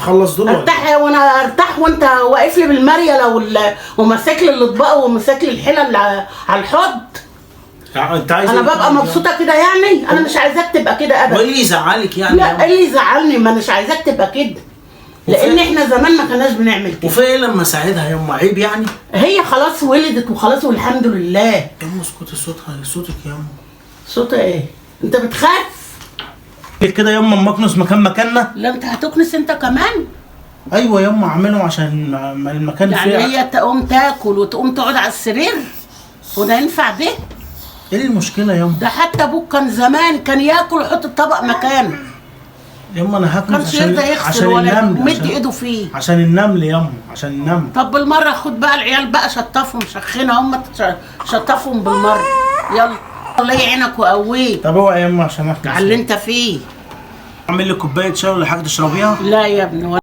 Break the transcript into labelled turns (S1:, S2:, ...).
S1: اخلص دول ولا؟
S2: ارتاح وانا ارتاح وانت واقف لي بالمريله وماسك لي الاطباق وماسك لي الحلة اللي على الحوض.
S1: يعني انت عايز
S2: انا
S1: إيه
S2: ببقى
S1: تاني؟
S2: مبسوطة كده يعني؟ انا مش عايزاك تبقى كده
S1: وايه
S2: ابدا.
S1: اللي يزعلك يعني؟
S2: لا، ايه اللي يزعلني؟ ما انا مش عايزاك تبقى كده، لان احنا زمان ما كناش بنعمل كده.
S1: وفي ايه لما اساعدها يما؟ عيب يعني؟
S2: هي خلاص ولدت وخلاص والحمد لله.
S1: يما اسكتي، صوتها صوتك يما.
S2: صوت ايه؟ انت بتخاف؟
S1: كده يما اما اكنس مكان مكاننا.
S2: لا انت هتكنس انت كمان؟
S1: ايوه يما اعمله عشان المكان
S2: يعني
S1: فيه.
S2: هي تقوم تاكل وتقوم تقعد على السرير؟ وده ينفع ده؟
S1: ايه المشكلة يما؟
S2: ده حتى ابوك كان زمان كان ياكل ويحط الطبق مكانه.
S1: يما انا هكنس
S2: كانش
S1: عشان
S2: يرضى يغسل
S1: عشان
S2: ولا
S1: النمل،
S2: يمد ايده فيه.
S1: عشان النمل يما، عشان النمل.
S2: طب بالمرة خد بقى العيال بقى شطفهم، شخنها هم، شطفهم بالمرة. يلا الله يعينك ويقويك.
S1: طب اوعي يما عشان اكنس.
S2: على اللي انت فيه.
S1: اعمل لك كوباية شاي ولا حاجة تشربيها؟
S2: لا يا ابني.